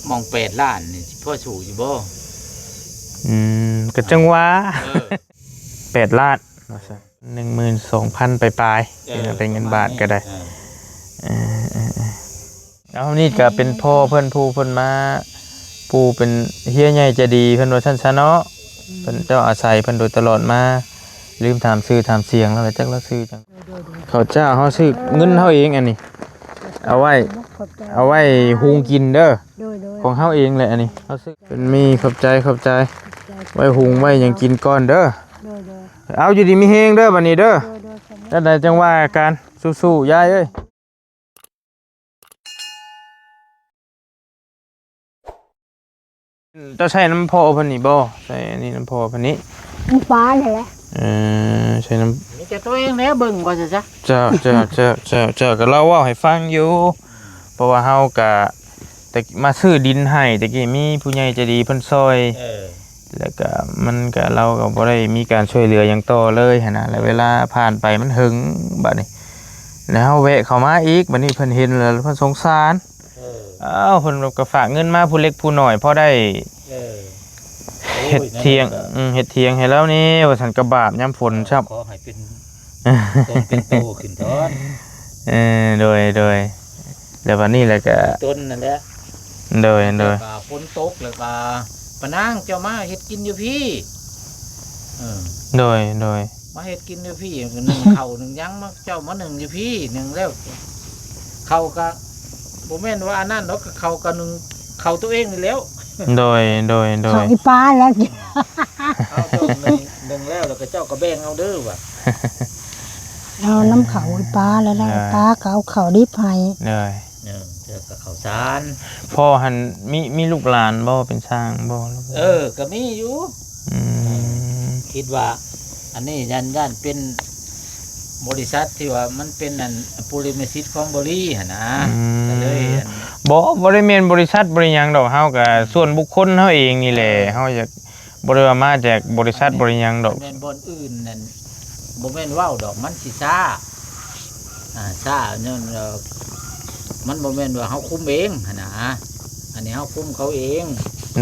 ໝ່ອງແປດລ້ານນີ້ຊິພໍສູ້ຢູ່ບໍ່? ອືມ ກໍຈັ່ງວ່າ ເອີ ແປດລ້ານວ່າຊັ້ນ ໜຶ່ງໝື່ນສອງພັນປາຍໆ ເອີ ເປັນເງິນບາດກໍໄດ້ ເອີ ເອີ ເອີ ເອີ ເອົາ ນີ້ກໍເປັນພໍ່ເພິ່ນ ຜູ້ເພິ່ນມາ ຜູ້ເປັນເຮຍໃຫຍ່ໃຈດີເພິ່ນວ່າຊັ້ນຊະເນາະ ເພິ່ນເຈົ້າອາໄສເພິ່ນໂດຍຕະຫຼອດມາ ລືມຖາມຊື່ຖາມສຽງແລ້ວ ຈັກລາວຊື່ຫຍັງ. ເຂົ້າເຈົ້າເຮົາຊື້ເງິນເຮົາເອງ ອັນນີ້ ເອົາໄວ້ ຂອບໃຈ ເອົາໄວ້ຫຸງກິນເດີ ໂດຍໆ ຂອງເຮົາເອງແຫຼະ ອັນນີ້ເຮົາຊື້ເປັນມີ ຂອບໃຈ ຂອບໃຈ ຂອບໃຈ ໄວ້ຫຸງໄວ້ຫຍັງກິນກ່ອນເດີ ໂດຍໆ ເອົາ ຢູ່ດີມີແຮງເດີ ບັດນີ້ເດີ ໂດຍໆ ຈັ່ງໃດຈັ່ງວ່າກັນ ສູ້ໆ ຍາຍເອີຍ. ເຈົ້າໃຊ້ນຳພໍ່ເພິ່ນນີ້ບໍ່? ໃຊ້ອັນນີ້ນຳພໍ່ເພິ່ນນີ້ ນ້ຳປານີ້ແຫຼະ ເອີ ໃຊ້ນຳ ມີແຕ່ຕົວເອງແຫຼະເບິ່ງວ່າຊັ້ນຊະ ເຈົ້າ ເຈົ້າ ເຈົ້າ ເຈົ້າ ເຈົ້າ ກໍລາວເວົ້າໃຫ້ຟັງຢູ່ ເພາະວ່າເຮົາກະ ແຕ່ມາຊື້ດິນໃຫ້ ແຕ່ກີ້ມີຜູ້ໃຫຍ່ໃຈດີເພິ່ນຊ່ອຍ ເອີ ແລ້ວກະມັນກະ ລາວກໍບໍ່ໄດ້ມີການຊ່ວຍເຫຼືອຫຍັງຕໍ່ເລີຍຫັ້ນນະ ແລ້ວເວລາຜ່ານໄປມັນເຫິງ ບາດນີ້ ແລ້ວເຮົາແວະເຂົ້າມາອີກ ບາດນີ້ເພິ່ນເຫັນແລ້ວເພິ່ນສົງສານ ເອີ ອ້າວ ເພິ່ນກໍຝາກເງິນມາຜູ້ເລັກຜູ້ນ້ອຍພໍໄດ້ ເອີ ເຮັດຖຽງ ໂອ້ຍ ນັ້ນແຫຼະ ອືມ ເຮັດຖຽງໃຫ້ລາວແດ່ວ່າຊັ້ນ ກະບາບຍາມຝົນຊ້ຳ ຂໍໃຫ້ເປັນຕົນເປັນໂຕຂຶ້ນເທີ້ນ ເອີ ໂດຍ ໂດຍ ແລ້ວບາດນີ້ແຫຼະກະ ຕົ້ນນັ້ນແຫຼະ ໂດຍ ໂດຍ ແລ້ວກະຝົນຕົກ ແລ້ວກະ ປານາງເຈົ້າມາເຮັດກິນຢູ່ພີ້ ເອີ ໂດຍ ໂດຍ ມາເຮັດກິນຢູ່ພີ້ ໜຶ້ງເຂົ້າໜຶ້ງຫຍັງມາ ເຈົ້າມາໜຶ້ງຢູ່ພີ້ ໜຶ້ງແລ້ວ ເຂົ້າກະບໍ່ແມ່ນວ່າອັນນັ້ນດອກ ເຂົ້າກະໜຶ້ງເຂົ້າຕົວເອງນີ້ແຫຼ້ວ ໂດຍ ໂດຍ ໂດຍ ເຂົ້າອີປາແລ້ວ ເຂົ້າເຈົ້າໜຶ້ງ ໜຶ້ງແລ້ວ ແລ້ວກະເຈົ້າກະແບ່ງເອົາເດີວ່າ ເອົານຳເຂົ້າອີປາແລ້ວ ເອີ ປາກໍເອົາເຂົ້າດິບໃຫ້ ໂດຍ ເອີ ເຈົ້າກໍເຂົ້າສານ ພໍ່ຫັ້ນມີ ມີລູກຫຼານບໍ່? ເປັນຊ່າງບໍ່? ເອີ ກໍມີຢູ່ ອືມ ຄິດວ່າອັນນີ້ຢ້ານ ຢ້ານເປັນບໍລິສັດທີ່ວ່າມັນເປັນອັນ ປູລິມະສິດຂອງບໍລີຫັ້ນນະ ອືມ ກໍເລີຍອັນ ບໍ່ ບໍ່ໄດ້ແມ່ນບໍລິສັດ ບໍ່ໄດ້ຫຍັງດອກ ເຮົາກໍ ອືມ ສ່ວນບຸກຄົນເຮົາເອງນີ້ແຫຼະ ເອີ ເຮົາຢາກ ບໍ່ໄດ້ວ່າມາຈາກບໍລິສັດ ບໍ່ໄດ້ຫຍັງດອກ ແມ່ນບ່ອນອື່ນນັ້ນ ບໍ່ແມ່ນເວົ້າດອກ ມັນຊິຊ້າ ອາ ຊ້າຍ້ອນວ່າ ມັນບໍ່ແມ່ນວ່າເຮົາຄຸມເອງຫັ້ນນະ ອັນນີ້ເຮົາຄຸມເຂົາເອງ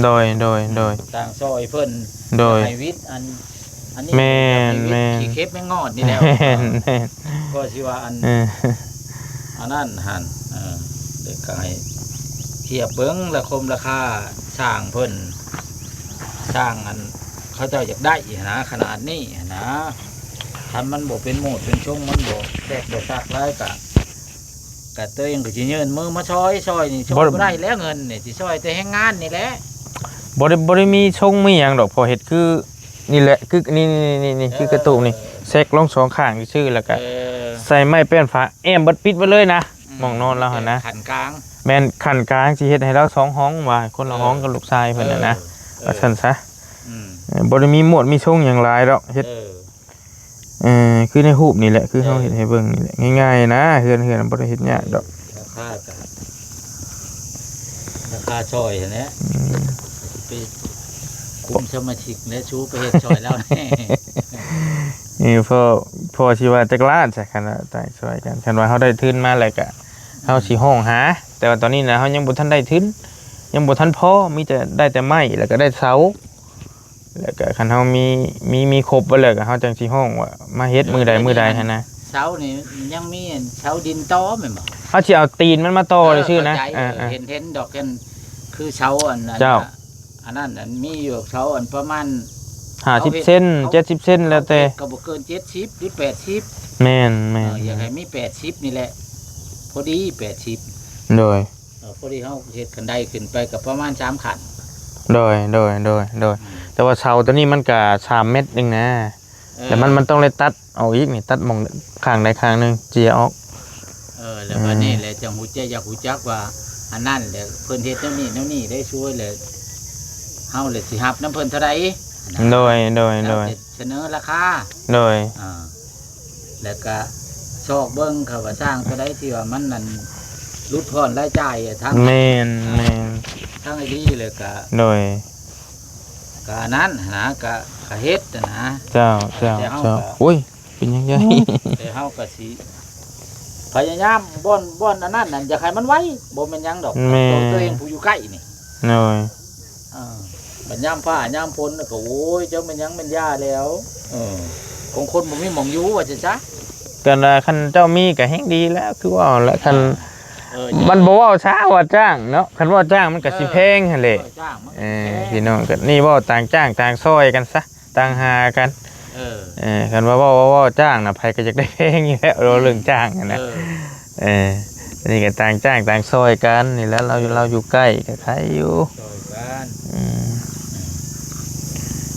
ໂດຍ ໂດຍ ໂດຍ ຕ່າງຊ່ອຍເພິ່ນ ໂດຍ ໃຫ້ວິດອັນ ອັນນີ້ ແມ່ນ ແມ່ນ ຂີ້ເຂັບແມງງອດນີ້ແຫຼະ ແມ່ນ ແມ່ນ ກໍຊິວ່າອັນ ເອີ ອັນນັ້ນຫັ້ນ ເອີ ເດັກກໍໃຫ້ທຽບເບິ່ງລາຄົມລາຄາຊ່າງເພິ່ນ ຊ່າງອັນເຂົາເຈົ້າຢາກໄດ້ຫັ້ນນະ ຂະໜາດນີ້ຫັ້ນນະ ຄັນມັນບໍ່ເປັນໂມດເປັນຊົງ ມັນບໍ່ແຊກບໍ່ຊັກຫຼາຍ ກະ ກະຕົວເອງກໍຊິຍື່ນມືມາຊ່ອຍ ຊ່ອຍນີ້ຊ່ອຍບໍ່ ບໍ່ໄດ້ແລ້ວ ເງິນນີ້ຊິຊ່ອຍແຕ່ແຮງງານນີ້ແຫຼະ ບໍ່ໄດ້ ບໍ່ໄດ້ມີຊົງມີຫຍັງດອກ ພໍເຮັດຄື ນີ້ແຫຼະ ຄື ນີ້ ນີ້ ນີ້ ນີ້ ຄືກະຕຸກນີ້ ເອີ ແຊກລົງສອງຂ້າງຊື່ໆ ແລ້ວກະ ເອີ ໃສ່ໄມ້ແປ້ນຝາແອ້ມເບິດ ປິດເບິດເລີຍນະ ອືມ ໝ່ອງນອນລາວຫັ້ນນະ ຂັ້ນກາງ ແມ່ນຂັ້ນກາງ ຊິເຮັດໃຫ້ລາວສອງຫ້ອງ ວ່າຄົນລະ ເອີ ຫ້ອງກັບລູກຊາຍເພິ່ນຫັ້ນນະ ເອີ ວ່າຊັ້ນຊະ ອືມ ເອີ ບໍ່ໄດ້ມີມວດມີຊົງຫຍັງຫຼາຍດອກ ເຮັດ ເອີ ເອີ ຄືໃນຮູບນີ້ແຫຼະ ຄືເຮົາເຮັດໃຫ້ເບິ່ງນີ້ແຫຼະ ງ່າຍໆນະ ເຮືອນ ເຮືອນບໍ່ໄດ້ເຮັດຍາກດອກ ລາຄາກະ ລາຄາຊ່ອຍຫັ້ນແຫຼະ ອືມ ຊິໄປກຸມສະມາຊິກແລ້ວ ຊູໄປເຮັດຊ່ອຍລາວແດ່ ເອີ ພໍ ພໍຊິວ່າຈັກລ້ານຊະ ຄັນວ່າຕ່າງຊ່ອຍກັນ ຄັນວ່າເຮົາໄດ້ທຶນມາແລ້ວກະ ເຮົາຊິຮ້ອງຫາ ແຕ່ວ່າຕອນນີ້ນະ ເຮົາຍັງບໍ່ທັນໄດ້ທຶນ ຍັງບໍ່ທັນພໍ ມີແຕ່ ໄດ້ແຕ່ໄມ້ ແລ້ວກະໄດ້ເສົາ ແລ້ວກະຄັນເຮົາມີ ມີ ມີຄົບເບິດແລ້ວ ກະເຮົາຈັ່ງຊິຮ້ອງວ່າມາເຮັດມື້ໃດມື້ໃດຫັ້ນນະ ເສົານີ້ຍັງມີອັນເສົາດິນຕໍ່ແມ່ນບໍ່? ເຮົາຊິເອົາຕີນມັນມາຕໍ່ ເອີ ຊື່ໆນະ ເຂົ້າໃຈ ເອີ ເອີ ເຫັນ ເຫັນດອກ ອັນ ຄືເສົາອັນ ອັນ ເຈົ້າ ອັນນັ້ນ ອັນມີຢູ່ເສົາອັນປະມານ ຫ້າສິບເຊັນ ເຈັດສິບເຊັນ ແລ້ວແຕ່ ເຮົາເຮັດກໍບໍ່ເກີນເຈັດສິບ ຫຼື ແປດສິບ ແມ່ນໆ ເອີ ຢາກໃຫ້ມີແປດສິບນີ້ແຫຼະ ພໍດີແປດສິບ ໂດຍ ເອີ ພໍດີເຮົາເຮັດຂັ້ນໄດຂຶ້ນໄປກໍປະມານສາມຂັ້ນ ໂດຍ ໂດຍ ໂດຍ ໂດຍ ອືມ ແຕ່ວ່າເສົາຕົວນີ້ມັນກະສາມແມັດໜຶ່ງນະ ເອີ ແລ້ວມັນ ມັນຕ້ອງໄດ້ຕັດອອກອີກນີ້ ຕັດໝ່ອງຂ້າງໃດຂ້າງໜຶ່ງເຈຍອອກ ເອີ ແລ້ວບາດນີ້ ອືມ ແຫຼະຈັ່ງຮູ້ຈັກ ຢາກຮູ້ຈັກວ່າອັນນັ້ນແຫຼະ ເພິ່ນເຮັດແນວນີ້ແນວນີ້ໄດ້ຊ່ວຍແຫຼະ ເຮົາແຫຼະຊິຮັບນຳເພິ່ນເທົ່າໃດ ໂດຍ ໂດຍ ໂດຍ ເຮົາຊິສະເໜີລາຄາ ໂດຍ ອ່າ ແລ້ວກະຊອກເບິ່ງ ເຂົາວ່າສ້າງຕົວໃດທີ່ວ່າມັນນັ້ນຫຼຸດຜ່ອນລາຍຈ່າຍທາງ ແມ່ນ ແມ່ນ ທາງໄອ້ດີ ແລ້ວກະ ໂດຍ ກະອັນນັ້ນຫັ້ນນະ ກະ ກະເຮັດຫັ້ນນະ ເຈົ້າ ເຈົ້າ ແຕ່ເຮົາ ເຈົ້າ ກະ ໂອ້ຍ ເປັນຫຍັງໃຫຍ່ ອືມ ແຕ່ເຮົາກະຊິພະຍາຍາມ ບ່ອນ ບ່ອນອັນນັ້ນນັ້ນ ຢາກໃຫ້ມັນໄວ ບໍ່ແມ່ນຫຍັງດອກ ແມ່ນ ໂຕ ໂຕເອງຜູ້ຢູ່ໃກ້ນີ້ ໂດຍ ເອີ ບັດຍາມຟ້າຍາມຝົນກໍ ໂອ້ຍ ເຈົ້າແມ່ນຫຍັງແມ່ນຢາແລ້ວ ເອີ ຂອງຄົນບໍ່ມີໝ່ອງຢູ່ວ່າຊັ້ນຊະ. ກໍລະ ຄັນເຈົ້າມີກໍແຮງດີແລ້ວ ຄືເວົ້າແຫຼະ ຄັນ ເອີ ມັນບໍ່ເວົ້າຊາວ່າຈ້າງເນາະ ຄັນເວົ້າຈ້າງມັນກໍຊິແພງຫັ້ນແຫຼະ ເອີ ຈ້າງມັນກໍ ເອີ ຊິແພງ ພີ່ນ້ອງ ກໍນີ້ເວົ້າຕ່າງຈ້າງຕ່າງຊ່ອຍກັນຊະ ຕ່າງຫາກັນ ເອີ ເອີ ຄັນວ່າເວົ້າ ເວົ້າ ເວົ້າຈ້າງນະ ໃຜກໍຢາກໄດ້ແພງຢູ່ແລ້ວ ເວົ້າເລື່ອງຈ້າງຫັ້ນນະ ເອີ ເອີ ອັນນີ້ກໍຕ່າງຈ້າງຕ່າງຊ່ອຍກັນນີ້ແຫຼະ ລາວຢູ່ ເອີ ລາວຢູ່ໃກ້ກໍໄຄຢູ່ ຊ່ອຍກັນ ອືມ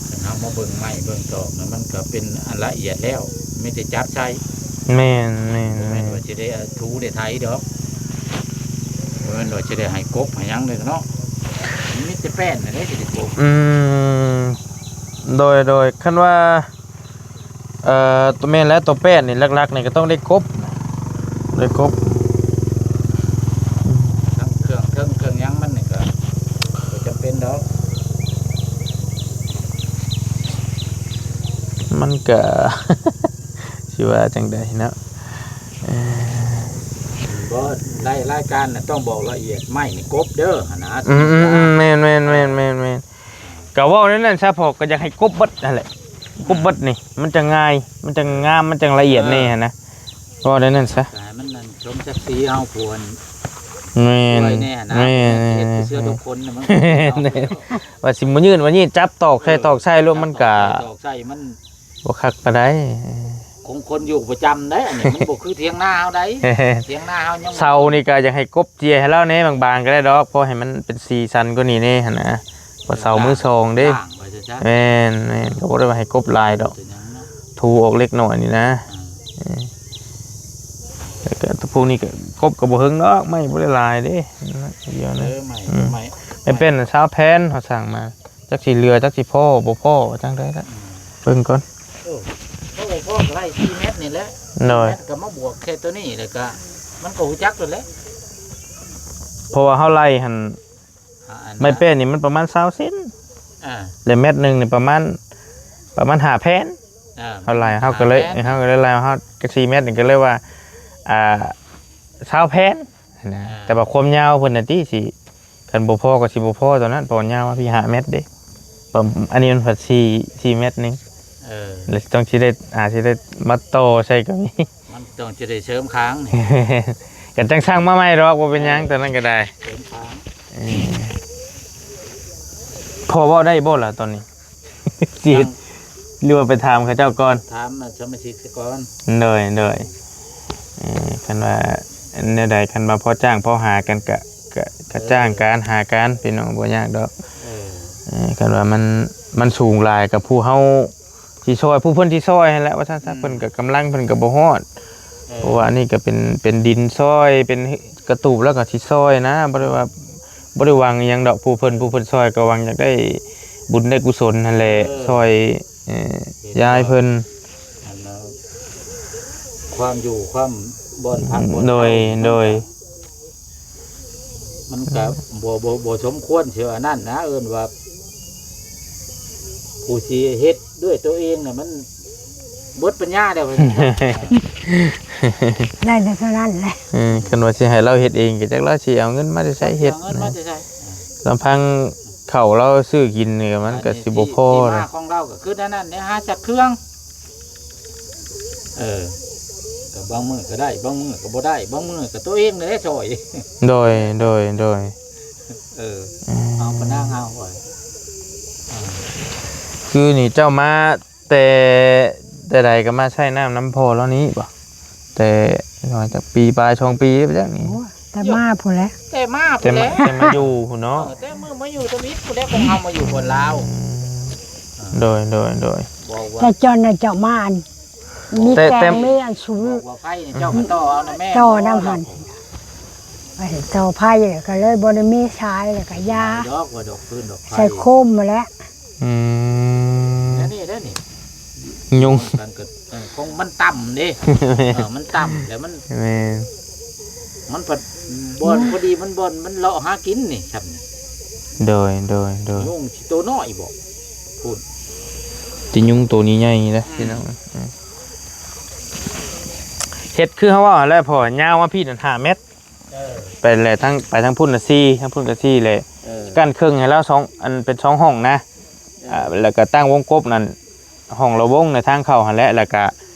ເອີ ຄັນເຮົາມາເບິ່ງໄມ້ເບິ່ງຕອກນະ ມັນກໍເປັນອັນລະອຽດແລ້ວ ມີແຕ່ຈັບໃສ່ ແມ່ນໆໆ ບໍ່ແມ່ນວ່າຊິໄດ້ ອ່າ ຖູໄດ້ໄຖດອກ ບໍ່ແມ່ນວ່າຊິໄດ້ໃຫ້ກົບໃຫ້ຫຍັງເດ້ເນາະ ມີແຕ່ແປ້ນນັ້ນແຫຼະຊິໄດ້ກົບ ອືມ ໂດຍ ໂດຍ ຄັນວ່າ ເອີ ໂຕແມ່ນແຫຼະ ໂຕແປ້ນນີ້ຫຼັກໆນີ້ກໍຕ້ອງໄດ້ກົບ ໄດ້ກົບ ທັງເຄື່ອງເທິງເຄື່ອງຫຍັງມັນນີ້ກໍບໍ່ຈຳເປັນດອກ ມັນກໍ ຊິວ່າຈັ່ງໃດເນາະ ເອີ ບໍ່ ລາຍ ລາຍການນະຕ້ອງບອກລະອຽດ ໄມ້ນີ້ກົບເດີຫັ້ນນະ ອືມໆໆ ແມ່ນໆໆໆ ກໍເວົ້າແນວນັ້ນຊະ ເພາະກໍຢາກໃຫ້ກົບເບິດຫັ້ນແຫຼະ ກົບເບິດນີ້ ມັນຈັ່ງງ່າຍ ມັນຈັ່ງງາມ ມັນຈັ່ງລະອຽດແດ່ຫັ້ນນະ ເອີ ເວົ້າແນວນັ້ນຊະ ໃຫ້ມັນນັ້ນສົມສັກສີເຮົາ ຄວນ ແມ່ນ ຊ່ວຍແດ່ຫັ້ນນະ ແມ່ນ ເຮັດເສືອທຸກຄົນນະ ມັນ ວ່າຊິມາຍື່ນມານີ້ ຈັບຕອກໃສ່ ເອີ ຕອກໃສ່ໂລດ ມັນກະ ຕອກໃສ່ ຕອກໃສ່ ມັນ ບໍ່ຄັກປານໃດ ຂອງຄົນຢູ່ປະຈຳໄດ໋ ອັນນີ້ມັນບໍ່ຄືຖຽງນາເຮົາໄດ໋ ຖຽງນາເຮົາຍັງ ເສົານີ້ກໍຢາກໃຫ້ກົບເຈຍໃຫ້ລາວແດ່ ບາງໆກໍໄດ້ດອກ ພໍໃຫ້ມັນເປັນສີສັນກວ່ານີ້ແດ່ຫັ້ນນະ ເພາະເສົາມືສອງເດ້ ແມ່ນໆ ກໍບໍ່ໄດ້ວ່າໃຫ້ກົບຫຼາຍດອກ ຖູອອກເລັກນ້ອຍນີ້ນະ ເອີ ແລ້ວກໍພວກນີ້ກໍກົບກໍບໍ່ເຖິງດອກ ໄມ້ບໍ່ໄດ້ຫຼາຍເດ້ ດຽວນະ ເອີ ໄມ້ ອືມ ໄມ້ ໄມ້ແປ້ນຊາວແຜ່ນເຮົາສ້າງມາ ຈັກຊິເຫຼືອ ຈັກຊິພໍບໍ່ພໍ ວ່າຈັ່ງໃດລະ ອືມ ເບິ່ງກ່ອນ ໂອ້ ພໍບໍ່ພໍກໍໄດ້ສີ່ແມັດນີ້ແຫຼະ ໂດຍ ສີ່ແມັດກໍມາບວກແຄ່ໂຕນີ້ ແລ້ວກໍມັນກໍຮູ້ຈັກໂລດແຫຼະ ເພາະວ່າເຮົາໄລ່ຫັ້ນ ອ່າ ອັນ ໄມ້ແປ້ນນີ້ມັນປະມານຊາວເຊັນ ອ່າ ແລະແມັດໜຶ່ງນີ້ປະມານ ປະມານຫ້າແຜ່ນ ອ່າ ເຮົາໄລ່ ເຮົາກໍເລີຍ ຫ້າແຜ່ນ ເຮົາກໍເລີຍໄລ່ ເຮົາກໍສີ່ແມັດນີ້ກໍເລີຍວ່າ ອ່າ ຊາວແຜ່ນ ຫັ້ນນະ ອ່າ ແຕ່ວ່າຄວາມຍາວເພິ່ນນະຕິ ຊິ ຄັນບໍ່ພໍກໍຊິບໍ່ພໍຕອນນັ້ນ ເພາະວ່າຍາວມາພີ້ຫ້າແມັດເດ້ ປະ ອັນນີ້ມັນພັດສີ່ ສີ່ແມັດໜຶ່ງ ເອີ ແລ້ວຕ້ອງຊິໄດ້ ອາດຊິໄດ້ມາຕໍ່ໃສ່ກໍມີ ມັນຕ້ອງຊິໄດ້ເສີມຄາງນີ້ ກໍຈັ່ງສັ່ງມາໃໝ່ດອກ ບໍ່ເປັນຫຍັງ ເອີ ຕອນນັ້ນກໍໄດ້ ເສີມຄາງ ເອີ ພໍເວົ້າໄດ້ບໍ່ລະຕອນນີ້? ຊິເຮັດ ຍັງ ຫຼືວ່າໄປຖາມເຂົາເຈົ້າກ່ອນ? ຖາມສະມາຊິກຊະກ່ອນ ໂດຍ ໂດຍ ເອີ ຄັນວ່າແນວໃດ ຄັນວ່າພໍຈ້າງພໍຫາກັນກະ ກະ ກະ ເອີ ຈ້າງກັນຫາກັນ ພີ່ນ້ອງ ບໍ່ຍາກດອກ ເອີ ເອີ ຄັນວ່າມັນ ມັນສູງຫຼາຍ ກະຜູ້ເຮົາຊິຊ່ອຍ ຜູ້ເພິ່ນຊິຊ່ອຍຫັ້ນແຫຼະ ວ່າຊັ້ນຊະ ອືມ ເພິ່ນກະກຳລັງເພິ່ນກະບໍ່ຮອດ ເອີ ເພາະວ່າອັນນີ້ກະເປັນ ເປັນດິນຊ່ອຍ ເປັນກະຕູບ ແລ້ວກະຊິຊ່ອຍນະ ບໍ່ໄດ້ວ່າ ບໍ່ໄດ້ຫວັງອີ່ຫຍັງດອກ ຜູ້ເພິ່ນ ຜູ້ເພິ່ນຊ່ອຍກໍຫວັງຢາກໄດ້ບຸນໄດ້ກຸສົນຫັ້ນແຫຼະ ເອີ ຊ່ອຍ ເອີ ເຫັນ ຢາຍເພິ່ນ ອັນ ຄວາມຢູ່ ຄວາມບ່ອນພັກ ອືມ ບ່ອນ ໂດຍ ເຊົາ ໂດຍ ມັນກະ ອືມ ບໍ່ ບໍ່ ບໍ່ສົມຄວນຊິວ່ານັ້ນນະ ເອີ້ນວ່າ ຜູ້ຊິເຮັດດ້ວຍໂຕເອງນະ ມັນເບິດປັນຍາແລ້ວ ໄດ້ແຕ່ເທົ່ານັ້ນແຫຼະ ເອີ ຄັນວ່າຊິໃຫ້ລາວເຮັດເອງ ກໍຈັກລາວຊິເອົາເງິນມາແຕ່ໃສເຮັດ ເອົາເງິນມາແຕ່ໃສ ລຳພັງເຂົ້າລາວຊື້ກິນນີ້ ມັນກໍຊິບໍ່ພໍ ອັນນີ້ທີ່ ທີ່ມາຂອງລາວກໍຄືແນວນັ້ນເດ້ ຫາຈັກເຄື່ອງ ເອີ ກໍບາງມື້ກໍໄດ້ ບາງມື້ກໍບໍ່ໄດ້ ບາງມື້ກໍໂຕເອງນີ້ແຫຼະຊ່ອຍ ໂດຍ ໂດຍ ໂດຍ ເອີ ອືມ ເອົາປະນາງເອົາໄວ້ ເອີ ຄືນີ້ເຈົ້າມາແຕ່ ແຕ່ໃດກໍມາໃຊ້ນ້ຳນຳພໍ່ລາວນີ້ບໍ່? ແຕ່ນ້ອຍຈັກປີປາຍ ສອງປີໄປຈັກນີ້ ໂອ້ຍ ແຕ່ມາພຸ້ນແຫຼະ ແຕ່ມາພຸ້ນແຫຼະ ແຕ່ມາ ແຕ່ມາຢູ່ພຸ້ນເນາະ ເອີ ແຕ່ມື້ມາຢູ່ທຳອິດພຸ້ນແຫຼະ ຂອງເຮົາມາຢູ່ບ່ອນລາວ ອືມ ເອີ ໂດຍ ໂດຍ ໂດຍ ແຕ່ຈອນນະເຈົ້າມາອັນ ມີແຕ່ ແຕ່ ແຕ່ມີອັນສູງ ບອກວ່າໄຟນີ້ເຈົ້າກໍຕໍ່ເອົານະແມ່ ຕໍ່ນຳຫັ້ນ ໄປຕໍ່ໄຟ ກໍເລີຍບໍ່ໄດ້ມີສາຍ ແລ້ວກໍຢາ ດອກວ່າດອກຟືນດອກໄຟ ໃສ່ໂຄມຫັ້ນແຫຼະ ອືມ ແນວນີ້ເດ້ນີ້ ຍຸງ ມັນກໍ ເອີ ຂອງມັນຕ່ຳເດ້ ເອີ ມັນຕ່ຳແລ້ວມັນ ແມ່ນ ມັນພັດບ່ອນ ນະ ພໍດີ ມັນບ່ອນ ມັນເລາະຫາກິນນີ້ ຊ່ຳນີ້ ໂດຍ ໂດຍ ໂດຍ ຍຸງຊິໂຕນ້ອຍບໍ? ພຸ້ນ ຕິຍຸງໂຕນີ້ໃຫຍ່ເດ້ ອືມ ພີ່ນ້ອງ ເຮັດຄືເຮົາເວົ້າຫັ້ນແຫຼະ ເພາະວ່າຍາວມາພີ້ນັ້ນຫ້າແມັດ ໄປແຫຼະ ທັງ ໄປທາງພຸ້ນນະສີ່ ທາງພຸ້ນກະສີ່ແຫຼະ ເອີ ກັ້ນເຄິ່ງໃຫ້ລາວສອງ ອັນເປັນສອງຫ້ອງນະ ເອີ ອ່າ ແລ້ວກະຕັ້ງວົງກົບນັ້ນ ຫ້ອງລະວົງໃນທາງເຂົ້າຫັ້ນແຫຼະ ແລ້ວກະ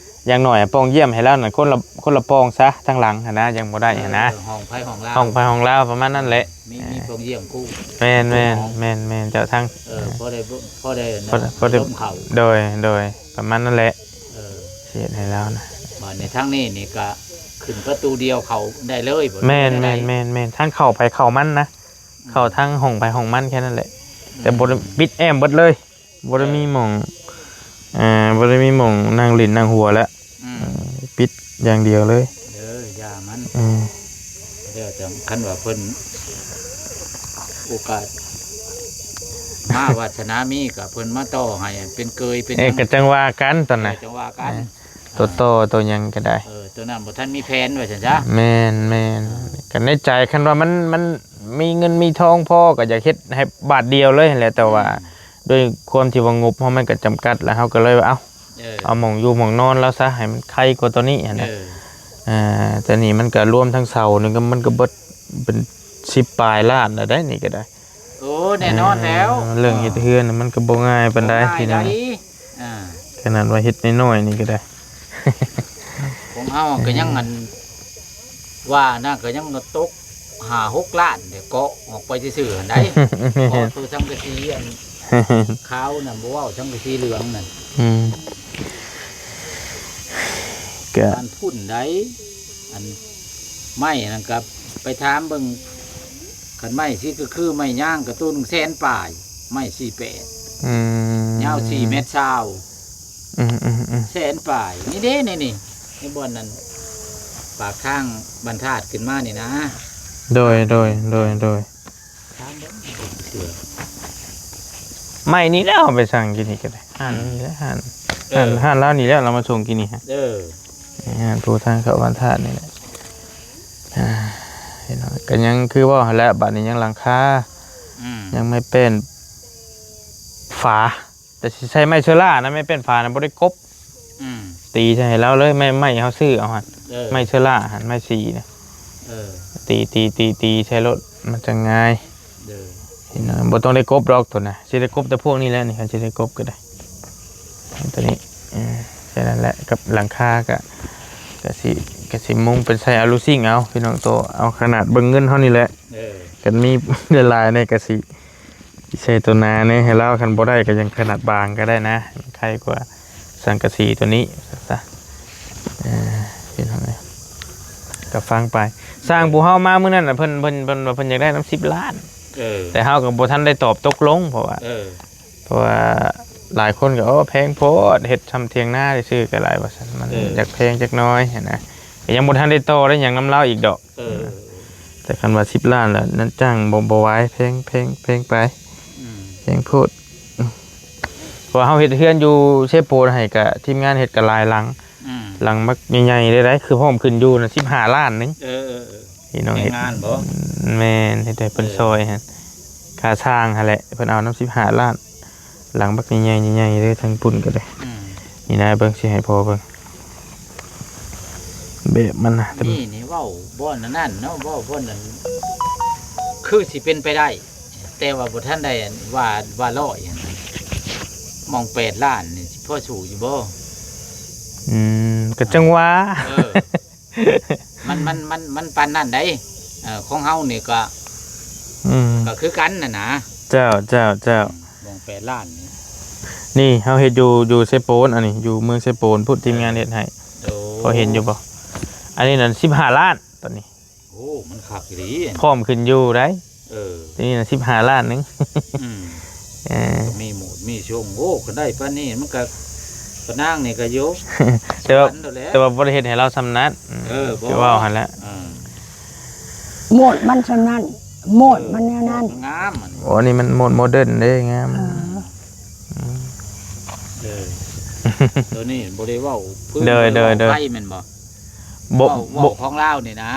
ຢ່າງໜ້ອຍປ່ອງຢ້ຽມໃຫ້ລາວນັ້ນ ຄົນລະ ຄົນລະປ່ອງຊະ ທາງຫຼັງຫັ້ນນະ ຍັງບໍ່ໄດ້ຫັ້ນນະ ເອີ ຫ້ອງໃຜຫ້ອງລາວ ຫ້ອງໃຜຫ້ອງລາວ ປະມານນັ້ນແຫຼະ ມີ ມີປ່ອງຢ້ຽມຄູ່ ແມ່ນໆ ແມ່ນໆ ເຈົ້າ ທາງ ເອີ ພໍໄດ້ ພໍໄດ້ ພໍ ພໍໄດ້ ລົມເຂົ້າ ໂດຍ ໂດຍ ປະມານນັ້ນແຫຼະ ເອີ ຊິເຮັດໃຫ້ລາວນະ ບາດນີ້ທາງນີ້ນີ້ກະຂຶ້ນປະຕູດຽວເຂົ້າໄດ້ເລີຍບໍ່ ແມ່ນ ແມ່ນ ແມ່ນ ທາງເຂົ້າໃຜເຂົ້າມັນນະ ເຂົ້າທາງຫ້ອງໃຜຫ້ອງມັນແຄ່ນັ້ນແຫຼະ ອືມ ແຕ່ບໍ່ໄດ້ ປິດແອ້ມເບິດເລີຍ ບໍ່ໄດ້ມີໝ່ອງ ເອີ ບໍ່ໄດ້ມີໝ່ອງນັ່ງຫຼິ້ນນັ່ງຫົວແລ້ວ ອືມ ເອີ ປິດຢ່າງດຽວເລີຍ ເອີ ຢ່າມັນ ເອີ ແລ້ວຈັ່ງ ຄັນວ່າເພິ່ນໂອກາດມາ ວາດສະໜາມີ ກະເພິ່ນມາຕໍ່ໃຫ້ເປັນເກີຍເປັນຫຍັງ ເອີ ກະຈັ່ງວ່າກັນຕອນນັ້ນ ເອີ ຈັ່ງວ່າກັນ ເອີ ຕົວຕໍ່ຕົວຫຍັງກະໄດ້ ເອີ ຕົວນັ້ນບໍ່ທັນມີແຜນວ່າຊັ້ນຊະ ແມ່ນ ແມ່ນ ອ່າ ກະໃນໃຈ ຄັນວ່າມັນ ມັນມີເງິນມີທອງພໍ ກະຢາກເຮັດໃຫ້ບາດດຽວເລີຍຫັ້ນແຫຼະ ແຕ່ວ່າ ອືມ ດ້ວຍຄວາມທີ່ວ່າງົບເຮົາມັນກະຈຳກັດ ແລ້ວເຮົາກະເລີຍວ່າ ເອົ້າ ເອີ ເອົາໝ່ອງຢູ່ໝ່ອງນອນລາວຊະ ໃຫ້ມັນໄຄກວ່າໂຕນີ້ຫັ້ນນະ ເອີ ອ່າ ແຕ່ນີ້ມັນກະລວມທັງເສົານີ້ກະ ມັນກະເບິດເປັນສິບປາຍລ້ານແລ້ວໄດ໋ ນີ້ກະໄດ້ ໂອ້ ແນ່ນອນແລ້ວ ເອີ ເລື່ອງເຮັດເຮືອນມັນກະບໍ່ງ່າຍປານໃດ ບໍ່ງ່າຍ ພີ່ນ້ອງ ໄດ໋ ອ່າ ຂະໜາດວ່າເຮັດນ້ອຍໆນີ້ກະໄດ້ ຂອງເຮົາກະຍັງ ເອີ ອັນ ວ່ານະ ກະຍັງຕົກຫ້າຫົກລ້ານ ແຕ່ເກາະອອກໄປຊື່ໆຫັ້ນໃດ໋ ເກາະໂຕສັງກະສີອັນຂາວນັ້ນ ບໍ່ເວົ້າ ສັງກະສີເຫຼືອງນັ້ນ ອືມ ກະ ອັນພຸ້ນໃດ໋ ອັນໄມ້ນັ້ນກະໄປຖາມເບິ່ງ ຄັນໄມ້ສີກະຄືໄມ້ຍາງກະໂຕໜຶ່ງແສນປາຍ ໄມ້ສີ່ແປດ ອືມ ຍາວສີ່ແມັດຊາວ ອືມໆໆ ແສນປາຍ ນີ້ເດ້ ນີ້ໆ ໃນບ່ອນນັ້ນ ປາກທາງບ້ານທາດຂຶ້ນມານີ້ນະ ໂດຍ ໂດຍ ໂດຍ ໂດຍ ຖາມເບິ່ງເທື່ອ ໄມ້ນີ້ແຫຼະ ເຮົາໄປສັ່ງກິນນີ້ກະໄດ້ ຮ້ານນີ້ແຫຼະ ຮ້ານ ເອີ ຮ້ານ ຮ້ານລາວນີ້ແຫຼະ ລາວມາສົ່ງກິນນີ້ ເອີ ຮ້ານຜູ້ທາງເຂົ້າບ້ານທາດນີ້ແຫຼະ ອ່າ ພີ່ນ້ອງ ກະຍັງຄືເວົ້າຫັ້ນແຫຼະ ບາດນີ້ຍັງຫຼັງຄາ ອືມ ຍັງໄມ້ແປ້ນຝາ ແຕ່ຊິໃຊ້ໄມ້ເຊີລ່ານະ ໄມ້ແປ້ນຝານະ ບໍ່ໄດ້ກົບ ອືມ ຕີໃສ່ໃຫ້ລາວເລີຍ ໄມ້ ໄມ້ເຮົາຊື້ເອົາຫັ້ນ ເອີ ໄມ້ເຊີລ່າຫັ້ນ ໄມ້ສີນະ ເອີ ຕີ ຕີ ຕີ ຕີໃສ່ໂລດ ມັນຈັ່ງງ່າຍ ເອີ ເຫັນບໍ່ ບໍ່ຕ້ອງໄດ້ກົບດອກໂຕນະ ຊິໄດ້ກົບແຕ່ພວກນີ້ແຫຼະນີ້ ຄັນຊິໄດ້ກົບກະໄດ້ ໂຕນີ້ ເອີ ແຄ່ນັ້ນແຫຼະ ກັບຫຼັງຄາກະ ກະຊິ ກະຊິມຸງເປັນໃສ່ອາລູຊິງເອົາ ພີ່ນ້ອງ ໂຕເອົາຂະໜາດເບິ່ງເງິນເຮົານີ້ແຫຼະ ເອີ ຄັນມີຫຼາຍໆແດ່ກະຊິ ໃສ່ໂຕໜາແດ່ໃຫ້ລາວ ຄັນບໍ່ໄດ້ກະຍັງຂະໜາດບາງກະໄດ້ນະ ມັນໄຄກວ່າສັງກະສີໂຕນີ້ ວ່າຊັ້ນຊະ ເອີ ພີ່ນ້ອງເອີຍ ກະຟັງໄປ ຊ່າງຜູ້ເຮົາມາມື້ນັ້ນນະ ເພິ່ນ ເພິ່ນ ເພິ່ນວ່າເພິ່ນຢາກໄດ້ນຳສິບລ້ານ ເອີ ແຕ່ເຮົາກະບໍ່ທັນໄດ້ຕອບຕົກລົງ ເພາະວ່າ ເອີ ເພາະວ່າຫຼາຍຄົນກະ ໂອ້ ແພງໂພດ ເຮັດຊ່ຳຖຽງນາຊື່ກະຫຼາຍວ່າຊັ້ນ ມັນ ເອີ ຢາກແພງຈັກໜ້ອຍຫັ້ນນະ ກະຍັງບໍ່ທັນໄດ້ຕໍ່ໄດ້ຫຍັງນຳລາວອີກດອກ ເອີ ແຕ່ຄັນວ່າສິບລ້ານລະ ນັ້ນຈ້າງບໍ່ ບໍ່ໄຫວ ແພງ ແພງ ແພງໄປ ອືມ ແພງໂພດ ເພາະວ່າເຮົາເຮັດເຮືອນຢູ່ເຊໂປນໃຫ້ກະ ທີມງານເຮັດກະຫຼາຍຫຼັງ ອືມ ຫຼັງບັກໃຫຍ່ໆເລີຍໄດ໋ ຄືພ້ອມຂຶ້ນຢູ່ນະ ສິບຫ້າລ້ານໜຶ່ງ ເອີ ເອີ ເອີ ພີ່ນ້ອງເຮັດ ແມ່ນ ເຮັດໃຫ້ເພິ່ນ ເອີ ຊ່ອຍຫັ້ນ ຄ່າຊ່າງຫັ້ນແຫຼະ ເພິ່ນເອົານຳສິບຫ້າລ້ານ ຫຼັງບັກໃຫຍ່ໆ ໃຫຍ່ໆເລີຍ ທາງປຸ້ນກະໄດ້ ອືມ ນີ້ນະ ເບິ່ງ ຊິໃຫ້ພໍ່ເບິ່ງ ແບບມັນນະ ນີ້ ນີ້ເວົ້າບ່ອນອັນນັ້ນເນາະ ເວົ້າບ່ອນນັ້ນ ຄືຊິເປັນໄປໄດ້ ແຕ່ວ່າບໍ່ທັນໄດ້ອັນວ່າ ວ່າຮ້ອຍຫັ້ນ ໝ່ອງແປດລ້ານນີ້ ຊິພໍສູ້ຢູ່ບໍ່? ອືມ ກະຈັ່ງວ່າ ເອີ ມັນ ມັນ ມັນ ມັນປານນັ້ນໃດ໋ ເອີ ຂອງເຮົານີ້ກະ ອືມ ກະຄືກັນຫັ້ນນະ ເຈົ້າ ເຈົ້າ ເຈົ້າ ອືມ ໝ່ອງແປດລ້ານນີ້ ນີ້ເຮົາເຮັດຢູ່ ຢູ່ເຊໂປນ ອັນນີ້ຢູ່ເມືອງເຊໂປນພຸ້ນ ທີມງານເຮັດໃຫ້ ໂອ້ ພໍເຫັນຢູ່ບໍ່? ອັນນີ້ນັ້ນສິບຫ້າລ້ານຕອນນີ້ ໂອ້ ມັນຄັກອີ່ຫຼີ ພ້ອມຂຶ້ນຢູ່ໃດ ເອີ ທີນີ້ນະ ສິບຫ້າລ້ານໜຶ່ງ ອືມ ເອີ ມີໝູດມີຊົງ ໂອ້ ຄັນໄດ້ປານນີ້ມັນກະ ປານນາງນີ້ກະຢູ່ ແຕ່ວ່າ ແຕ່ວ່າບໍ່ໄດ້ເຮັດໃຫ້ລາວຊ່ຳນັ້ນ ອືມ ເອີ ຄືເວົ້າຫັ້ນແຫຼະ ເອີ ໂໝດມັນຊ່ຳນັ້ນ ໂໝດມັນແນວນັ້ນ ງາມອັນນີ້ ໂອ້ ອັນນີ້ມັນໂໝດໂມເດີນເດ້ ງາມ ເອີ ອືມ ເອີ ໂຕນີ້ບໍ່ໄດ້ເວົ້າພື້ນ ໂດຍ ໂດຍ ໂດຍ ໄຟແມ່ນບໍ່? ບໍ່ ເວົ້າ ເວົ້າຂອງລາວນີ້ນະ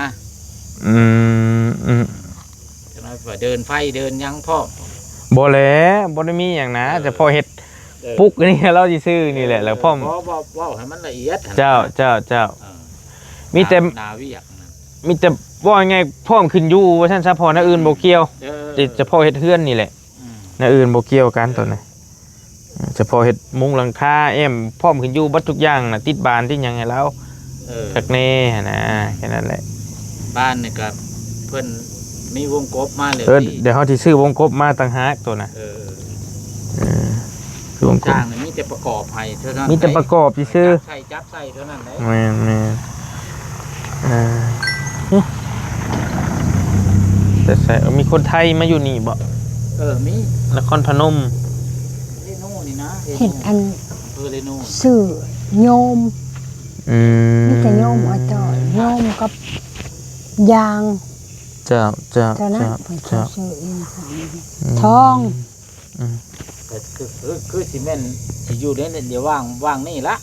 ອືມ ອືມ ຈັ່ງນັ້ນວ່າເດີນໄຟເດີນຫຍັງພ້ອມ ບໍ່ແຫຼະ ບໍ່ໄດ້ມີຫຍັງນະ ເອີ ສະເພາະເຮັດ ເອີ ປຸກອັນນີ້ລາວຊິຊື້ນີ້ແຫຼະ ເອີ ແລ້ວພ້ອມ ເວົ້າ ເວົ້າ ເວົ້າໃຫ້ມັນລະອຽດຫັ້ນນະ ເຈົ້າ ເຈົ້າ ເຈົ້າ ເອີ ມີແຕ່ ໜ້າ ໜ້າວຽກນັ້ນ ມີແຕ່ ເວົ້າງ່າຍໆ ພ້ອມຂຶ້ນຢູ່ວ່າຊັ້ນຊະ ເພາະແນວອື່ນບໍ່ກ່ຽວ ເອີ ເອີ ເອີ ເສະເພາະເຮັດເຮືອນນີ້ແຫຼະ ອືມ ແນວອື່ນບໍ່ກ່ຽວກັນ ເອີ ໂຕນັ້ນ ເອີ ສະເພາະເຮັດມຸງຫຼັງຄາ ແອ້ມ ພ້ອມຂຶ້ນຢູ່ເບິດທຸກຢ່າງນະ ຕິດບານຕິດຫຍັງໃຫ້ລາວ ເອີ ຄັກແນ່ຫັ້ນນະ ແຄ່ນັ້ນແຫຼະ. ບານນີ້ກໍເພິ່ນມີວົງກົບມາແລ້ວ ເອີ ດຽວເຮົາຊິຊື້ວົງກົບມາຕ່າງຫາກໂຕນະ ເອີ ເອີ ຄືວົງກົບ ຊ່າງນີ້ມີແຕ່ປະກອບໃຫ້ເທົ່ານັ້ນ ມີແຕ່ປະກອບຊື່ໆ ຈັບໃສ່ ຈັບໃສ່ເທົ່ານັ້ນແຫຼະ ແມ່ນໆ ເອີ ແຕ່ໃສ ເອີ ມີຄົນໄທມາຢູ່ນີ້ບໍ່? ເອີ ມີ ນະຄອນພະນົມ ເຣນູນີ້ນະ ເຣນູ ເຮັດອັນ ເອີ ເຣນູ ຊື້ໂຍມ ອືມ ມີແຕ່ໂຍມ ອາຈອຍ ໂຍມກັບຢາງ ເຈົ້າ ເຈົ້າ ເຈົ້າ ເຈົ້າ ເພິ່ນເຈົ້າ ຊື້ອີກ ອືມ ທອງ ອືມ ກໍຄື ຄື ຄືຊິແມ່ນຊິຢູ່ໃນ ໃນ ໃນວ່າງ ວ່າງນີ້ລະ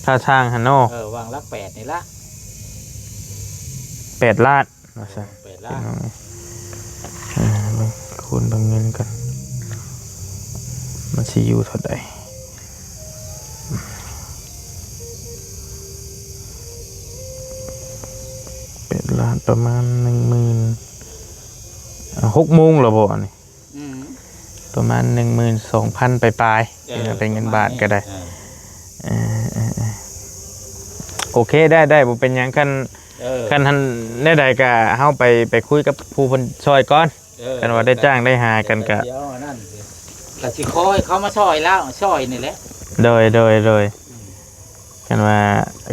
ທ່າທາງຫັ້ນເນາະ ເອີ ວ່າງຫຼັກແປດນີ້ລະ ແປດລ້ານວ່າຊັ້ນ ເອີ ແປດລ້ານ ພີ່ນ້ອງເອີຍ ເບິ່ງ ຄູນເບິ່ງເງິນກັນ ມັນຊິຢູ່ເທົ່າໃດ? ແປດລ້ານ ປະມານໜຶ່ງໝື່ນ ອ່າ ຫົກໂມງແລ້ວບໍ່ອັນນີ້? ອືມ ປະມານໜຶ່ງໝື່ນສອງພັນປາຍໆ ເອີ ເປັນເງິນບາດກໍໄດ້ ປະມານນີ້ ເອີ ເອີ ເອີ ເອີ ໂອເຄ ໄດ້ ໄດ້ ບໍ່ເປັນຫຍັງ ຄັນ ເອີ ຄັນຫັ້ນແນວໃດກໍເຮົາໄປ ໄປຄຸຍກັບຜູ້ເພິ່ນຊ່ອຍກ່ອນ ເອີ ຄັນວ່າໄດ້ຈ້າງໄດ້ຫາກັນກໍ ດຽວອັນນັ້ນ ກໍຊິຂໍໃຫ້ເຂົາມາຊ່ອຍລາວ ຊ່ອຍນີ້ແຫຼະ ໂດຍ ໂດຍ ໂດຍ ອືມ ຄັນວ່າ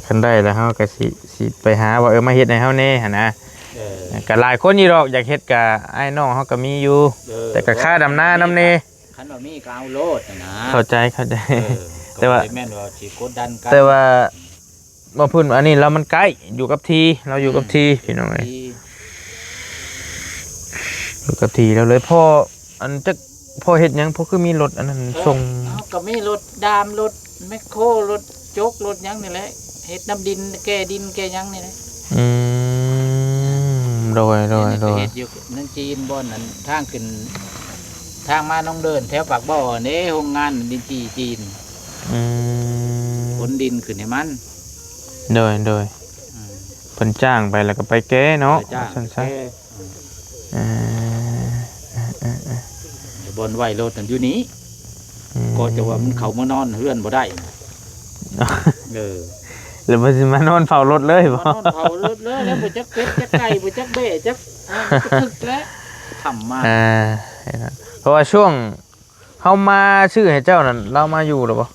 ຄັນໄດ້ແລ້ວເຮົາກໍຊິ ຊິໄປຫາວ່າ ເອີ ມາເຮັດໃຫ້ເຮົາແດ່ຫັ້ນນະ ເອີ ກໍຫຼາຍຄົນຢູ່ດອກ ຢາກເຮັດ ກໍອ້າຍນ້ອງເຮົາກໍມີຢູ່ ເອີ ແຕ່ກໍຄ່າດຳນານຳແດ່ ຄັນວ່າມີກໍເອົາໂລດຫັ້ນນະ ເຂົ້າໃຈ ເຂົ້າໃຈ ເອີ ແຕ່ວ່າ ກໍບໍ່ໄດ້ແມ່ນວ່າຊິກົດດັນກັນ ແຕ່ວ່າ ບໍ່ ເພິ່ນ ອັນນີ້ລາວມັນໃກ້ ຢູ່ກັບທີ່ ລາວຢູ່ກັບທີ່ ອືມ ພີ່ນ້ອງເອີຍ ຢູ່ກັບທີ່ ຢູ່ກັບທີ່ແລ້ວເລີຍ ພໍ່ ອັນ ຈັກພໍ່ເຮັດຫຍັງ ພໍ່ຄືມີລົດອັນນັ້ນ ເອີ ສົ່ງ ເຮົາກໍມີລົດດາມ ລົດແມັກໂຄ ລົດຈົກ ລົດຫຍັງນີ້ແຫຼະ ເຮັດນຳດິນ ແກ່ດິນແກ່ຫຍັງນີ້ແຫຼະ ອືມ ໂດຍ ໂດຍ ໂດຍ ເຮັດຢູ່ເມືອງຈີນ ບ່ອນນັ້ນ ທາງຂຶ້ນ ທາງມາໜອງເດີນ ແຖວປາກບໍ່ນີ້ ໂຮງງານດິນຈີ່ຈີນ ອືມ ຂົນດິນຂຶ້ນໃຫ້ມັນ ໂດຍ ໂດຍ ອືມ ເພິ່ນຈ້າງໄປແລ້ວກໍໄປແກ່ເນາະ ເອີ ຈ້າງ ວ່າຊັ້ນຊະ ແກ່ ອືມ ເອີ ເອີ ເອີ ເອີ ແຕ່ບ່ອນໄວ້ລົດນັ້ນຢູ່ນີ້ ອືມ ກໍຈະວ່າມັນເຂົ້າມານອນເຮືອນບໍ່ໄດ້ ເອີ ແລ້ວມັນຊິມານອນເຝົ້າລົດເລີຍບໍ່? ມານອນເຝົ້າລົດເລີຍ ແລ້ວບໍ່ຈັກເປັດຈັກໄກ່ ບໍ່ຈັກແບ້ຈັກ ອ່າ ບໍ່ຈັກຖືກແລ້ວ ທຳມາ ອ່າ ເພາະວ່າຊ່ວງ ເຮົາມາຊື້ໃຫ້ເຈົ້ານັ້ນ ລາວມາຢູ່ແລ້ວບໍ່?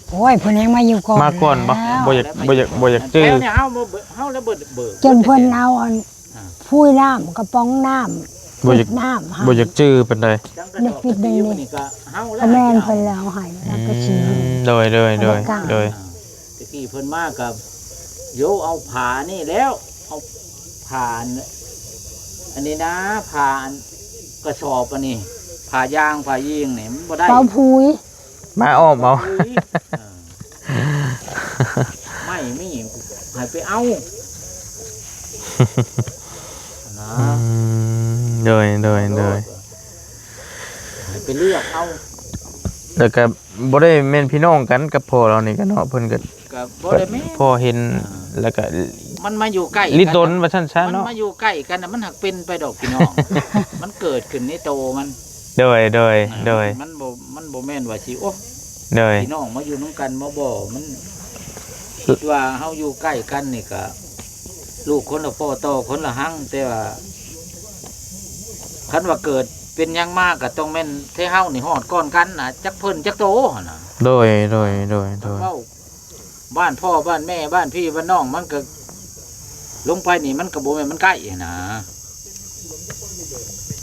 ໂອ້ຍ ເພິ່ນຍັງມາຢູ່ກ່ອນ ມາກ່ອນບໍ່? ແລ້ວ ບໍ່ຢາກ ບໍ່ຢາກ ບໍ່ຢາກຈື່ ແຖວນີ້ເຮົາບໍ່ ເຮົາລະບໍ່ເບີກ ຈົນເພິ່ນເອົາອັນ ອ່າ ພຸ້ຍນ້ຳ ກະປ໋ອງນ້ຳ ບໍ່ຢາກ ປິດນ້ຳໃຫ້ ບໍ່ຢາກຈື່ປານໃດ ນີ້ ປິດເບິ່ງນີ້ ນີ້ກໍເຮົາລະ ກໍແມ່ນເພິ່ນແລ້ວເອົາໃຫ້ ແລ້ວກໍຊິ ອືມ ໂດຍ ໂດຍ ໂດຍ ບໍ່ໄດ້ກ້າ ໂດຍ ອ່າ ແຕ່ກີ້ເພິ່ນມາກໍ ໂຍ ເອົາຜ້ານີ້ແລ້ວ ເອົາຜ້າອັນ ອັນນີ້ນະ ຜ້າອັນ ກະສອບອັນນີ້ ຜ້າຢາງ ຜ້າຢີງນີ້ ມັນບໍ່ໄດ້ ເປົ່າຜຸຍ ມາອ້ອມເອົາ ເອົາ ເອີ ໄມ້ມີໃຫ້ໄປເອົາ ນະ ອືມ ໂດຍ ໂດຍ ໂດຍ ໃຫ້ໄປເລືອກເອົາ ແລ້ວກໍບໍ່ໄດ້ແມ່ນພີ່ນ້ອງກັນກັບພໍ່ລາວນີ້ກໍເນາະ ເພິ່ນກໍ ກໍບໍ່ໄດ້ແມ່ນ ພໍເຫັນ ອ່າ ແລ້ວກໍ ມັນມາຢູ່ໃກ້ກັນ ລິດລົນວ່າຊັ້ນຊະເນາະ ມັນມາຢູ່ໃກ້ກັນນະ ມັນຫາກເປັນໄປດອກພີ່ນ້ອງ ມັນເກີດຂຶ້ນໃນໂຕມັນ ໂດຍ ໂດຍ ອ່າ ໂດຍ ມັນບໍ່ ມັນບໍ່ແມ່ນວ່າຊິ ໂອ້ ໂດຍ ພີ່ນ້ອງມາຢູ່ນຳກັນ ບໍ່ ບໍ່ ມັນ ຄິດວ່າເຮົາຢູ່ໃກ້ກັນນີ້ກະ ລູກຄົນລະພໍ່ຕໍ່ຄົນລະຮັ່ງ ແຕ່ວ່າ ຄັນວ່າເກີດເປັນຫຍັງມາກະຕ້ອງແມ່ນແທ້ເຮົານີ້ຮອດກ່ອນກັນນະ ຈັກເພິ່ນຈັກໂຕຫັ້ນນະ ໂດຍ ໂດຍ ໂດຍ ໂດຍ ເວົ້າ ບ້ານພໍ່ບ້ານແມ່ ບ້ານພີ່ບ້ານນ້ອງ ມັນກໍລົງໄປນີ້ ມັນກໍບໍ່ແມ່ນມັນໃກ້ຫັ້ນນະ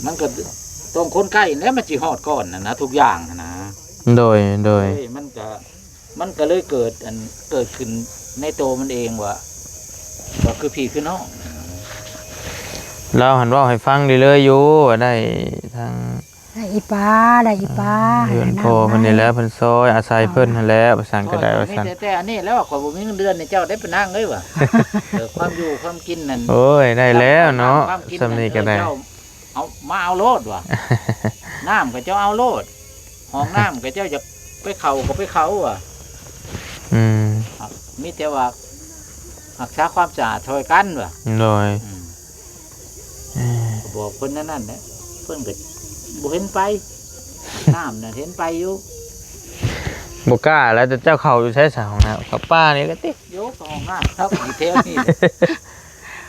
ມັນກໍຕ້ອງຄົນໃກ້ແຫຼະ ມັນຊິຮອດກ່ອນຫັ້ນນະ ທຸກຢ່າງຫັ້ນນະ ໂດຍ ໂດຍ ເອີຍ ມັນກໍ ມັນກໍເລີຍເກີດ ອັນ ເກີດຂຶ້ນໃນໂຕມັນເອງວ່າ ວ່າຄືພີ່ຄືນ້ອງ ລາວຫັ້ນເວົ້າໃຫ້ຟັງເລື້ອຍໆຢູ່ ວ່າໄດ້ທາງ ໄດ້ອີ່ປ້າ ໄດ້ອີ່ປ້າ ເຮືອນພໍ່ເພິ່ນນີ້ແຫຼະ ເພິ່ນຊ່ອຍອາໄສເພິ່ນຫັ້ນແຫຼະ ວ່າຊັ້ນກໍໄດ້ ວ່າຊັ້ນ ມີແຕ່ ແຕ່ອັນນີ້ແຫຼະວ່າ ຂ້ອຍບໍ່ມີເງິນເດືອນໃຫ້ເຈົ້າໄດ້ ປານາງເອີຍວ່າ ເອີ ຄວາມຢູ່ຄວາມກິນນັ້ນ ໂອ້ຍ ໄດ້ແລ້ວເນາະ ຄວາມກິນ ສ່ຳນີ້ກໍໄດ້ ເຈົ້າເອົາ ມາເອົາໂລດວ່າ ນ້ຳກໍເຈົ້າເອົາໂລດ ຫ້ອງນ້ຳກໍເຈົ້າຢາກໄປເຂົ້າກໍໄປເຂົ້າວ່າ ອືມ ມີແຕ່ວ່າຮັກສາຄວາມສະອາດຊ່ອຍກັນວ່າ ໂດຍ ອືມ ອກເພິ່ນນັ້ນນັ້ນແຫຼະ ເພິ່ນກໍບໍ່ເຫັນໄປ ນ້ຳນັ້ນເຫັນໄປຢູ່. ບໍ່ກ້າແລ້ວ ແຕ່ເຈົ້າເຂົ້າຢູ່ໃສສະ ຫ້ອງນ້ຳ? ເຂົ້າປ່ານີ້ແຫຼະຕິ. ໂຍ ກໍຫ້ອງນ້ຳເຮົາຢູ່ແຖວນີ້ແຫຼະ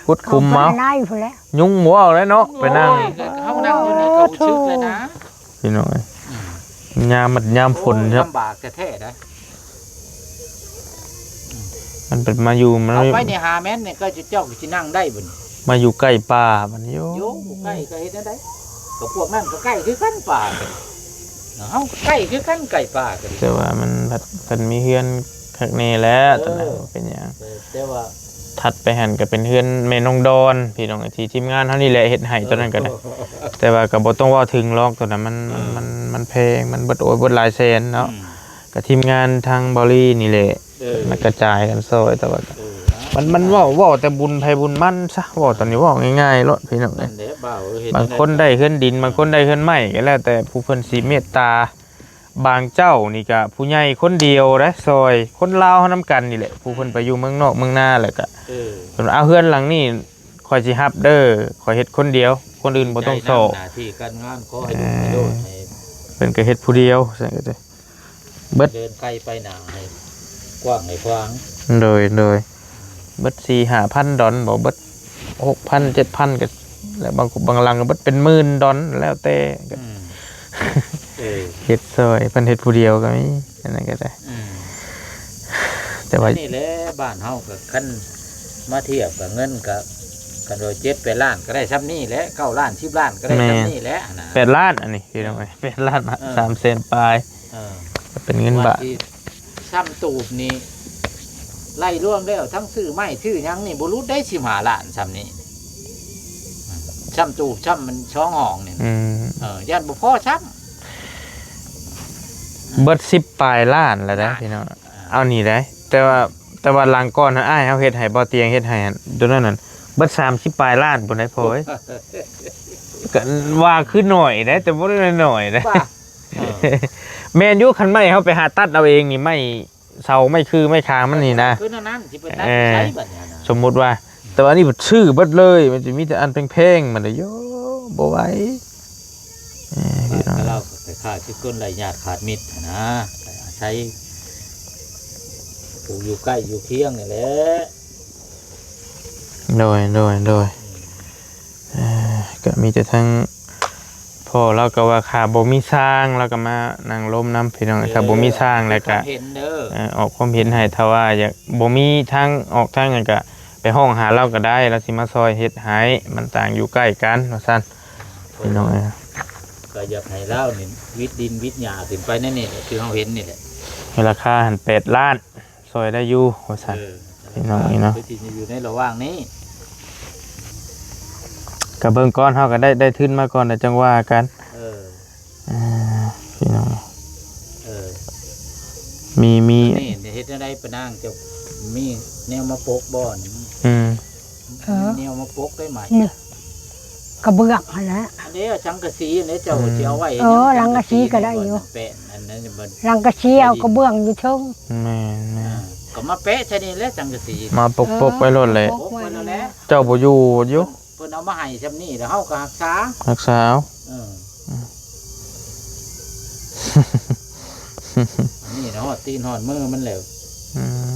ຂຸດຂຸມເອົາ ເຂົາໄປໃນພຸ້ນແຫຼະ. ຍຸງບໍ່ເອົາແລ້ວເນາະ ໄປນັ່ງ ໂອ້ຍ ເຮົານັ່ງຢູ່ນີ້ກໍຮູ້ສຶກແລ້ວນະ ພີ່ນ້ອງເອີຍ. ອືມ ຍາມມັນຍາມຝົນ ໂອ້ຍ ເນາະ ລຳບາກແທ້ໆໃດ໋. ມັນເປັນມາຢູ່ ມັນ ເອົາໄປນີ້ຫ້າແມັດນີ້ ກໍເຈົ້າກໍຊິນັ່ງໄດ້ບໍ່ນີ້? ມາຢູ່ໃກ້ປ່າບັດນີ້ ໂຍ ຢູ່ໃກ້ກໍເຮັດແນວໃດ? ກໍພວກນັ້ນກໍໃກ້ຄືກັນ ປ່າກໍ ເຮົາກໍໃກ້ຄືກັນ ໃກ້ປ່າກໍດີ. ແຕ່ວ່າມັນພັດ ເພິ່ນມີເຮືອນຄັກແນ່ແຫຼະ ເອີ ຕອນນັ້ນບໍ່ເປັນຫຍັງ. ເອີ ແຕ່ວ່າຖັດໄປຫັ້ນກໍເປັນເຮືອນແມ່ນ້ອງດອນ ພີ່ນ້ອງ ທີ່ທີມງານເຮົານີ້ແຫຼະເຮັດໃຫ້ ເອີ ຕອນນັ້ນກໍໄດ້. ແຕ່ວ່າກໍບໍ່ຕ້ອງເວົ້າເຖິງຫຼອກ ຕອນນັ້ນມັນ ເອີ ມັນ ມັນ ມັນແພງ ມັນເບິດ ໂອ້ຍ ເບິດຫຼາຍແສນເນາະ. ອືມ ກໍທີມງານທາງເບົາລີນີ້ແຫຼະ ເອີ ມາກະຈາຍກັນຊ່ອຍ ແຕ່ວ່າ ເອີ ມັນ ມັນເວົ້າ ເວົ້າແຕ່ບຸນໃຜບຸນມັນຊະ ເວົ້າຕອນນີ້ເວົ້າງ່າຍໆໂລດ ພີ່ນ້ອງເອີຍ. ນັ້ນແຫຼະ ບ່າວເອີຍ ເຮັດ ບາງຄົນໄດ້ເຮືອນດິນ ບາງຄົນໄດ້ເຮືອນໄມ້ ກໍແລ້ວແຕ່ຜູ້ເພິ່ນຊິເມດຕາ. ບາງເຈົ້ານີ້ກະຜູ້ໃຫຍ່ຄົນດຽວເດ້ ຊ່ອຍຄົນລາວເຮົານຳກັນນີ້ແຫຼະ ຜູ້ເພິ່ນໄປຢູ່ເມືອງນອກເມືອງນາ ແລ້ວກະ ເອີ ເພິ່ນວ່າ ເອົາ ເຮືອນຫຼັງນີ້ຂ້ອຍຊິຮັບເດີ້ ຂ້ອຍເຮັດຄົນດຽວ ຄົນອື່ນບໍ່ຕ້ອງຊອກ ໜ້າທີ່ການງານ ຂໍໃຫ້ລຸກໃຫ້ໂລດ ເອີ ໃຫ້ ເພິ່ນກໍເຮັດຜູ້ດຽວ ຊັ້ນກໍ ເບິດ ເດີນໄກໄປໜ້າໃຫ້ກວ້າງໃຫ້ຂວາງ. ໂດຍ ໂດຍ ເບິດສີ່ຫ້າພັນດອນບໍ່ ເບິດຫົກພັນເຈັດພັນກໍ ແລ້ວບາງ ບາງຫຼັງກໍເບິດເປັນໝື່ນດອນ ແລ້ວແຕ່ ອືມ ເອີ ເຮັດຊ່ອຍ ເພິ່ນເຮັດຜູ້ດຽວກໍມີ ອັນນັ້ນກໍໄດ້. ອືມ ແຕ່ວ່າ ອັນນີ້ແຫຼະ ບ້ານເຮົາກໍຄັນມາທຽບກໍເງິນກໍ ຄັນວ່າເຈັດແປດລ້ານກໍໄດ້ຊ່ຳນີ້ແຫຼະ ເກົ້າລ້ານ ສິບລ້ານກໍໄດ້ ແມ່ນ ຊ່ຳນີ້ແຫຼະ ອັນນ່າ ແປດລ້ານ ອັນນີ້ ພີ່ນ້ອງເອີຍ ເອີ ແປດລ້ານ ເອີ ສາມແສນປາຍ. ເອີ ເປັນເງິນບາດ ວ່າຊິຊ່ຳຕູບນີ້ ໄລ່ລວມແລ້ວ ທັງຊື້ໄມ້ຊື້ຫຍັງນີ້ ບໍ່ຫຼຸດໄດ້ສິບຫ້າລ້ານຊ່ຳນີ້ ຊ່ຳຕູບ ຊ່ຳມັນສອງຫ້ອງນີ້. ອືມ ເອີ ຢ້ານບໍ່ພໍຊ່ຳ ເບິດສິບປາຍລ້ານແລ້ວເດ້ ອ່າ ພີ່ນ້ອງ ອ່າ ເອົານີ້ເດ້. ແຕ່ວ່າ ແຕ່ວ່າຫຼັງກ່ອນຫັ້ນ ອ້າຍເຮົາເຮັດໃຫ້ ບໍ່ຕຽງເຮັດໃຫ້ຫັ້ນ ໂຕນັ້ນນັ້ນ ເບິດສາມສິບປາຍລ້ານພຸ້ນໄດ໋ ພໍ່ເອີຍ. ກໍວ່າຄືໜ້ອຍໄດ໋ ແຕ່ບໍ່ໄດ້ໜ້ອຍໄດ໋ ວ່າ ເອີ ແມ່ນຢູ່ ຄັນໄມ້ເຮົາໄປຫາຕັດເອົາເອງນີ້ ໄມ້ເສົາ ໄມ້ຄື ໄມ້ຄາງມັນນີ້ນະ ຄືນັ້ນນັ້ນ ຊິໄປຕັດ ເອີ ໃສບັດນີ້ນະ ສົມມຸດວ່າ ແຕ່ວ່າອັນນີ້ມັນຊື້ເບິດເລີຍ ມັນຈະມີແຕ່ອັນແພງໆ ມັນລະໂຍບໍ່ໄຫວ. ເອີ ພີ່ນ້ອງ ແຕ່ລາວກໍຄ້າຍໆຄືຄົນໄຮ້ຍາດຂາດມິດຫັ້ນນະ ອາໄສຜູ້ຢູ່ໃກ້ຢູ່ຄຽງນີ້ແຫຼະ. ໂດຍ ໂດຍ ໂດຍ ອືມ ເອີ ກໍມີແຕ່ທາງພໍ່ລາວກໍວ່າຂ້າບໍ່ມີຊ່າງ ລາວກໍມານັ່ງລົມນຳ ພີ່ນ້ອງ ເອີ ຂ້າບໍ່ມີຊ່າງ ແລ້ວກໍ ເອີ ອອກຄວາມເຫັນໃຫ້ ຖ້າວ່າຢາກບໍ່ມີທາງອອກທາງຫຍັງກໍໄປຮ້ອງຫາລາວກໍໄດ້ ລາວຊິມາຊ່ອຍເຮັດໃຫ້ ມັນຕ່າງຢູ່ໃກ້ກັນວ່າຊັ້ນ. ພີ່ນ້ອງເອີຍ ກໍຢາກໃຫ້ລາວນີ້ວິດດິນວິດຫຍ້າຂຶ້ນໄປໃນນີ້ແຫຼະ ຄືເຮົາເຫັນນີ້ແຫຼະ ໃນລາຄາຫັ້ນແປດລ້ານ ຊ່ອຍໄດ້ຢູ່ວ່າຊັ້ນ ເອີ ພີ່ນ້ອງເອີຍເນາະ ຄືຊິຢູ່ໃນລະຫວ່າງນີ້ ກໍເບິ່ງກ່ອນ ເຮົາກໍໄດ້ ໄດ້ທຶນມາກ່ອນ ແລ້ວຈັ່ງວ່າກັນ ເອີ ອ່າ ພີ່ນ້ອງ ເອີ ມີ ມີ ນີ້ເຮັດແນວໃດປະນາງ ເຈົ້າມີແນວມາປົກບໍ່? ອືມ ເອີ ແນວມາປົກໄດ້ໄໝ? ນີ້ ກະເບື້ອງຫັ້ນແຫຼະ ອັນນີ້ສັງກະສີ ອັນນີ້ເຈົ້າ ອືມ ຊິເອົາໄວ້ ເອີ ສັງກະສີກໍໄດ້ຢູ່ ແປະອັນນັ້ນ ສັງກະສີເອົາກະເບື້ອງຢູ່ເທິງ ແມ່ນໆ ອ່າ ກໍມາແປະໃສ່ນີ້ແຫຼະ ສັງກະສີ ມາປົກໆໄວ້ໂລດແຫຼະ ເອີ ປົກໄວ້ໂລດແຫຼະ ເຈົ້າບໍ່ຢູ່ຢູ່ ເພິ່ນເອົາມາໃຫ້ຊ່ຳນີ້ ແລ້ວເຮົາກໍຮັກສາ ຮັກສາເອົາ ເອີ ອືມ ອັນນີ້ນະ ຮອດຕີນຮອດມືມັນແລ້ວ ອືມ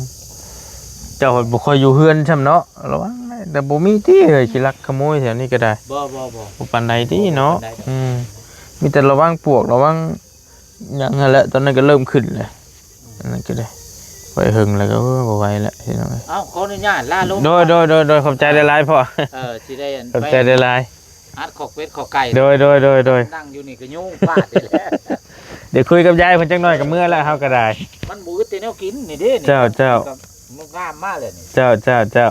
ເຈົ້າບໍ່ຄ່ອຍຢູ່ເຮືອນຊ່ຳເນາະ ລະວັງ ແຕ່ບໍ່ມີຕິເອີຍ ຂີ້ລັກຂະໂມຍແຖວນີ້ກໍໄດ້ ບໍ່ ບໍ່ ບໍ່ ບໍ່ປານໃດຕິເນາະ ບໍ່ປານໃດດອກ ອືມ ມີແຕ່ລະວັງປວກ ລະວັງຫຍັງຫັ້ນແຫຼະ ຕອນນັ້ນກໍເລີ່ມຂຶ້ນແລ້ວ ອັນນັ້ນກໍໄດ້ ໄວ້ເຫິງແລ້ວກໍ ໂອ້ຍ ບໍ່ໄຫວແລ້ວ ພີ່ນ້ອງເອີຍ ເອົ້າ ຂໍອະນຸຍາດລາລົງ ໂດຍ ໂດຍ ໂດຍ ໂດຍ ຂອບໃຈຫຼາຍໆ ພໍ່ ເອີ ຊິໄດ້ອັນ ຂອບໃຈຫຼາຍໆ ອັດຂອກເປັດຂອກໄກ່ ໂດຍ ໂດຍ ໂດຍ ໂດຍ ນັ່ງຢູ່ນີ້ກໍຍຸງປາດນີ້ແຫຼະ ດຽວຄຸຍກັບຍາຍເພິ່ນຈັກໜ້ອຍກໍເມືອແລ້ວ ເຮົາກໍໄດ້ ມັນບໍ່ອຶດແຕ່ແນວກິນນີ້ເດ້ ເຈົ້າ ເຈົ້າ ມັນງາມມາແລ້ວນີ້ ເຈົ້າ ເຈົ້າ ເຈົ້າ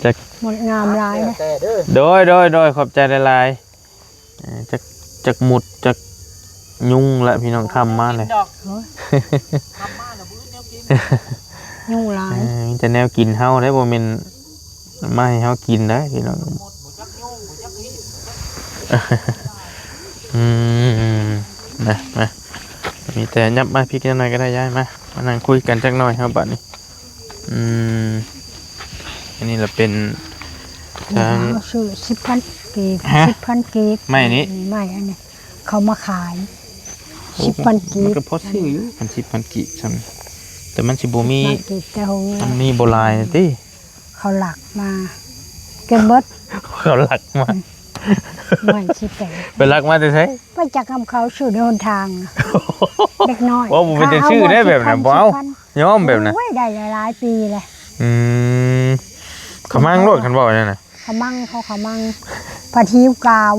ຈັກ ໝົດງາມຫຼາຍ ແຕ່ເດີ ໂດຍ ໂດຍ ໂດຍ ຂອບໃຈຫຼາຍໆ ເອີ ຈັກ ຈັກໝຸດຈັກຍຸງລະ ພີ່ນ້ອງ ຄ່ຳມາແລ້ວ ໂອ້ຍ ຄ່ຳມາແລ້ວບໍ່ຮູ້ແນວກິນ ຍຸງຫຼາຍ ເອີ ມີແຕ່ແນວກິນເຮົາເດ້ ບໍ່ແມ່ນມາໃຫ້ເຮົາກິນໄດ໋ ພີ່ນ້ອງ ບໍ່ຈັກຍຸງ ບໍ່ຈັກຮີດ ອືມ ມາ ມາ ມີແຕ່ຫຍັບມາພີ້ຈັກໜ້ອຍກໍໄດ້ ຍາຍ ມາ ມານັ່ງຄຸຍກັນຈັກໜ້ອຍເຮົາບັດນີ້ ອືມ ອັນນີ້ລະເປັນທາງ ເອົາຊື້ສິບພັນ ກີບ ຮະ? ສິບພັນກີບ ໄມ້ນີ້? ໄມ້ອັນນີ້ ເຂົາມາຂາຍ ໂອ້ ສິບພັນກີບ ມັນກໍພໍຊື້ຢູ່ ຄັນສິບພັນກີບຊ່ຳ ແຕ່ມັນຊິບໍ່ມີ ສິບພັນກີບ ແຕ່ຫົງ ມັນມີບໍ່ຫຼາຍຕິ ເຂົາລັກມາ ເກັບເບິດ ເຂົາລັກມາ ອືມ ໄມ້ຊິແຕກ ໄປລັກມາແຕ່ໃສ? ໄປຈັກນຳເຂົາ ຊື້ໃນຫົນທາງ ເດັກນ້ອຍ ວ່າບໍ່ເປັນຈັ່ງຊື້ໄດ້ແບບນັ້ນ ບໍ່ເອົາ ຍອມແບບນັ້ນ ໂອ້ຍ ໄດ້ຫຼາຍໆປີແລ້ວ ອືມ ຂະມັງໂລດ ຄັນເວົ້າແນວນັ້ນ ຂະມັງ ເຂົາຂະມັງ ພາທີວກາວ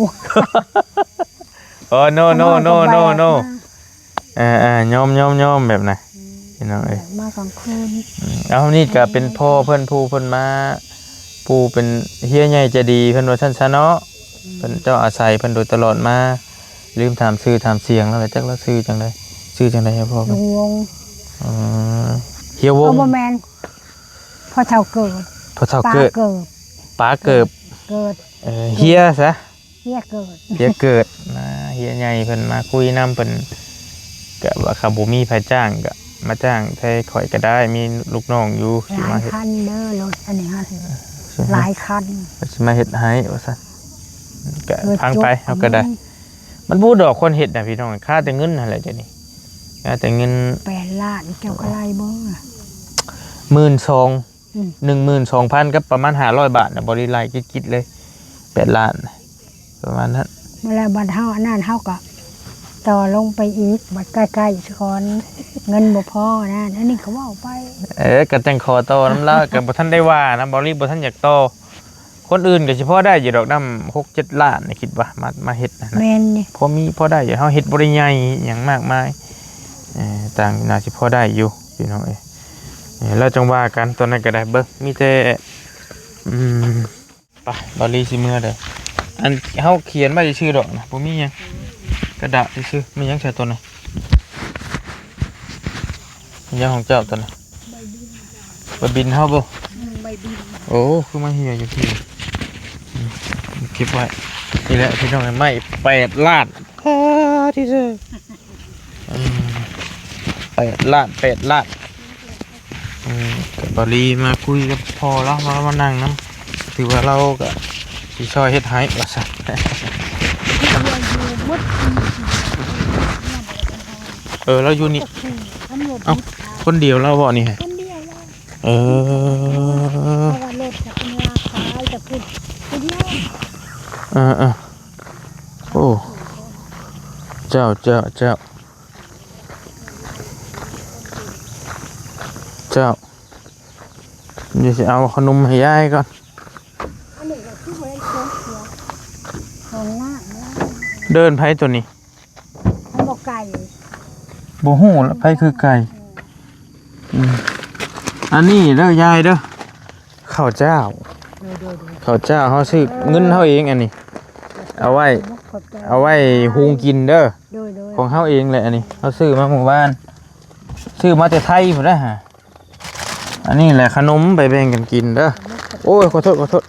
ໂອ້ ໂນ ໂນ ໂນ ໂນ ໂນ ເອີ ເອີ ຍອມ ຍອມ ຍອມ ແບບນະ ອືມ ພີ່ນ້ອງເອີຍ ມາກາງຄືນ ອືມ ເອົາ ນີ້ກະເປັນພໍ່ເພິ່ນ ຜູ້ເພິ່ນມາ ຜູ້ເປັນເຮຍໃຫຍ່ໃຈດີເພິ່ນວ່າຊັ້ນຊະເນາະ ອືມ ເພິ່ນເຈົ້າອາໄສເພິ່ນໂດຍຕະຫຼອດມາ ລືມຖາມຊື່ຖາມສຽງແລ້ວ ຈັກລາວຊື່ຈັ່ງໃດ ຊື່ຈັ່ງໃດພໍ່ເພິ່ນ? ລຸງວົງ ເອີ ເຮຍວົງ ເອີ ບໍ່ແມ່ນ ພໍ່ເຖົ້າເກີດ ພໍ່ເຖົ້າເກີດ ປາເກີບ ປາເກີບ ເກີດ ເອີ ເຮຍຊະ ເຮຍເກີດ ເຮຍເກີດ ມາ ເຮຍໃຫຍ່ເພິ່ນມາຄຸຍນຳ ເພິ່ນກະວ່າ ຄັນບໍ່ມີໃຜຈ້າງກະມາຈ້າງແທນຂ້ອຍກະໄດ້ ມີລູກນ້ອງຢູ່ ຊິມາເຮັດ ຫຼາຍຄັນເດີລົດອັນນີ້ຫັ້ນ ເອີ ຊິມາ ຫຼາຍຄັນ ຊິມາເຮັດໃຫ້ວ່າຊັ້ນ ກະ ເອີ ຟັງໄປ ເຮົາກະໄດ້ ມັນບໍ່ດອກຄົນເຮັດນະພີ່ນ້ອງ ຄາແຕ່ເງິນຫັ້ນແຫຼະ ດຽວນີ້ ຄາແຕ່ເງິນ ແປດລ້ານ ເຈົ້າກະໄລ່ບໍ່? ໝື່ນສອງ ອືມ ໜຶ່ງໝື່ນສອງພັນກັບປະມານຫ້າຮ້ອຍບາດນະ ບໍ່ໄດ້ໄລ່ກິດໆເລີຍ ແປດລ້ານ ປະມານນັ້ນ ແລ້ວບັດເຮົາອັນນັ້ນ ເຮົາກໍຕໍ່ລົງໄປອີກ ບັດໃກ້ໆສາກ່ອນ ເງິນບໍ່ພໍນັ້ນ ອັນນີ້ກໍເວົ້າໄປ ເອີ ກໍຈັ່ງຂໍຕໍ່ນຳລາວ ກໍບໍ່ທັນໄດ້ວ່ານະ ເບົາລີບໍ່ທັນຢາກຕໍ່ ຄົນອື່ນກໍຊິພໍໄດ້ຢູ່ດອກ ນຳຫົກເຈັດລ້ານນີ້ ຄິດວ່າມາ ມາເຮັດນະ ແມ່ນນີ້ ພໍມີພໍໄດ້ຢູ່ ເຮົາເຮັດບໍ່ໄດ້ໃຫຍ່ຫຍັງມາກມາຍ ເອີ ຕ່າງໜ້າຊິພໍໄດ້ຢູ່ພີ່ນ້ອງເອີຍ ເອີ ແລ້ວຈັ່ງວ່າກັນ ຕອນນັ້ນກໍໄດ້ ເບິ່ງ ມີແຕ່ ອືມ ໄປ ເບົາລີຊິເມືອເດີ ອັນເຮົາຂຽນໄວ້ຊື່ໆດອກນະ ບໍ່ມີຫຍັງ ກະດາດຊື່ໆ ມີຫຍັງໃສ່ຕົວນັ້ນ? ມີຫຍັງຂອງເຈົ້າຕົວນັ້ນ? ໃບບິນເຮົາບໍ່? ອືມ ໃບບິນ ໂອ້ ຄືມາເຫື່ອຢູ່ພີ້ ອືມ ເກັບໄວ້ ນີ້ແຫຼະພີ່ນ້ອງ ໄມ້ແປດລ້ານ ປາດຕິເທີ ອືມ ແປດລ້ານ ແປດລ້ານ ອືມ ກໍບາລີມາຄຸຍກັບພໍ່ລາວ ມາ ມານັ່ງນຳ ຖືວ່າລາວກໍຊິຊ່ອຍເຮັດໃຫ້ວ່າຊັ້ນ ເອີ ລາວຢູ່ນີ້ ເອົ້າ ຄົນດຽວລາວບໍ່ນີ້? ຄົນດຽວລາວ ເອີ ເພາະວ່າລົດຈະເປັນລາຄາຈະເປັນຜູ້ດຽວ ເອີໆ ໂອ້ ເຈົ້າ ເຈົ້າ ເຈົ້າ ເຈົ້າ ດຽວຊິເອົາຂະໜົມໃຫ້ຍາຍກ່ອນ ອັນນີ້ກໍຄືບໍ່ໄດ້ຂຽນ ຂຽນຂອງນາງນະ ເດີນໃຜໂຕນີ້? ມັນບໍ່ໄກ ບໍ່ຮູ້ລະ ໃຜຄືໄກ ອືມ ອັນນີ້ເດີຍາຍເດີ ເຂົ້າເຈົ້າ ໂດຍໆໆ ເຂົ້າເຈົ້າເຮົາຊື້ ເອີ ເງິນເຮົາເອງອັນນີ້ ເອົາໄວ້ ຂອບໃຈ ເອົາໄວ້ຫຸງກິນເດີ ໂດຍໆ ຂອງເຮົາເອງແຫຼະ ອັນນີ້ເຮົາຊື້ມາມື້ວານ ຊື້ມາແຕ່ໄທພຸ້ນນະ ອັນນີ້ແຫຼະຂະໜົມໄປແບ່ງກັນກິນເດີ ໂອ້ຍ ຂໍໂທດ ຂໍໂທດ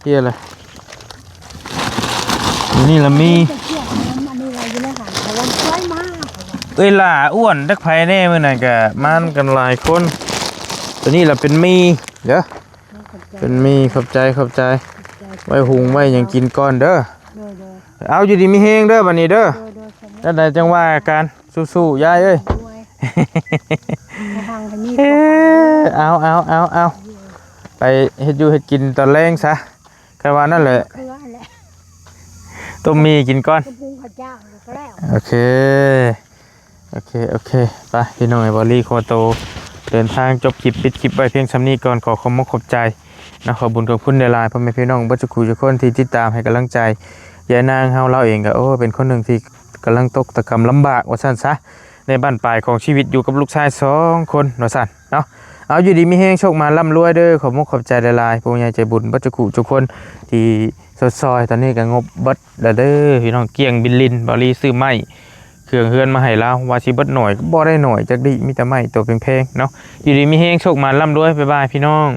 ເຮຍເລີຍ ນີ້ລະມີ ເອື້ອຍຫຼ້າອ້ວນຈັກໃຜແດ່ ມື້ນັ້ນກະມານຳກັນຫຼາຍຄົນ ໂຕນີ້ລະເປັນໝີ່ເດີ ເປັນໝີ່ ຂອບໃຈ ຂອບໃຈ ໄວ້ຫຸງໄວ້ຫຍັງກິນກ່ອນເດີ ເອົາ ຢູ່ດີມີແຮງເດີ ບັດນີ້ເດີ ໂດຍໆ ຈັ່ງໃດຈັ່ງວ່າກັນ ສູ້ໆ ຍາຍເອີຍ ເອີ ເອົາ ເອົາ ເອົາ ເອົາ ໄປເຮັດຢູ່ເຮັດກິນຕອນແລງຊະ ຄັນວ່ານັ້ນແຫຼະ ຕົ້ມໝີ່ກິນກ່ອນ ໂອເຄ ໂອເຄ ໂອເຄ ໄປພີ່ນ້ອງເອີຍ ເບົາລີຂໍໂຕເດີນທາງ ຈົບຄລິບ ປິດຄລິບໄວ້ພຽງຊ່ຳນີ້ກ່ອນ ຂໍຂອບມຸກຂອບໃຈເນາະ ຂອບບຸນຂອບຄຸນຫຼາຍໆ ພໍ່ແມ່ພີ່ນ້ອງເບິດສູ່ຜູ້ສູ່ຄົນທີ່ຕິດຕາມໃຫ້ກຳລັງໃຈຍາຍນາງເຮົາ ລາວເອງກໍ ໂອ້ ເປັນຄົນໜຶ່ງທີ່ກຳລັງຕົກຕະກຳລຳບາກວ່າຊັ້ນຊະ ໃນບັ້ນປາຍຂອງຊີວິດ ຢູ່ກັບລູກຊາຍສອງຄົນວ່າຊັ້ນເນາະ ເອົາ ຢູ່ດີມີແຮງ ໂຊກໝານ ລ່ຳລວຍເດີ ຂອບມຸກຂອບໃຈຫຼາຍໆ ຜູ້ໃຫຍ່ໃຈບຸນເບິດສູ່ຜູ້ສູ່ຄົນທີ່ຊົດຊ່ອຍ ຕອນນີ້ກໍງົບເບິດແລ້ວເດີ ພີ່ນ້ອງ ກ້ຽງບິນລິນ ເບົາລີຊື້ໄມ້ ເຄື່ອງເຮືອນມາໃຫ້ລາວ ວ່າຊິເບິດໜ້ອຍກໍບໍ່ໄດ້ໜ້ອຍຈັກດີ້ ມີແຕ່ໄມ້ໂຕແພງໆເນາະ ຢູ່ດີມີແຮງ ໂຊກໝານ ລ່ຳລວຍ ບາຍບາຍ ພີ່ນ້ອງ.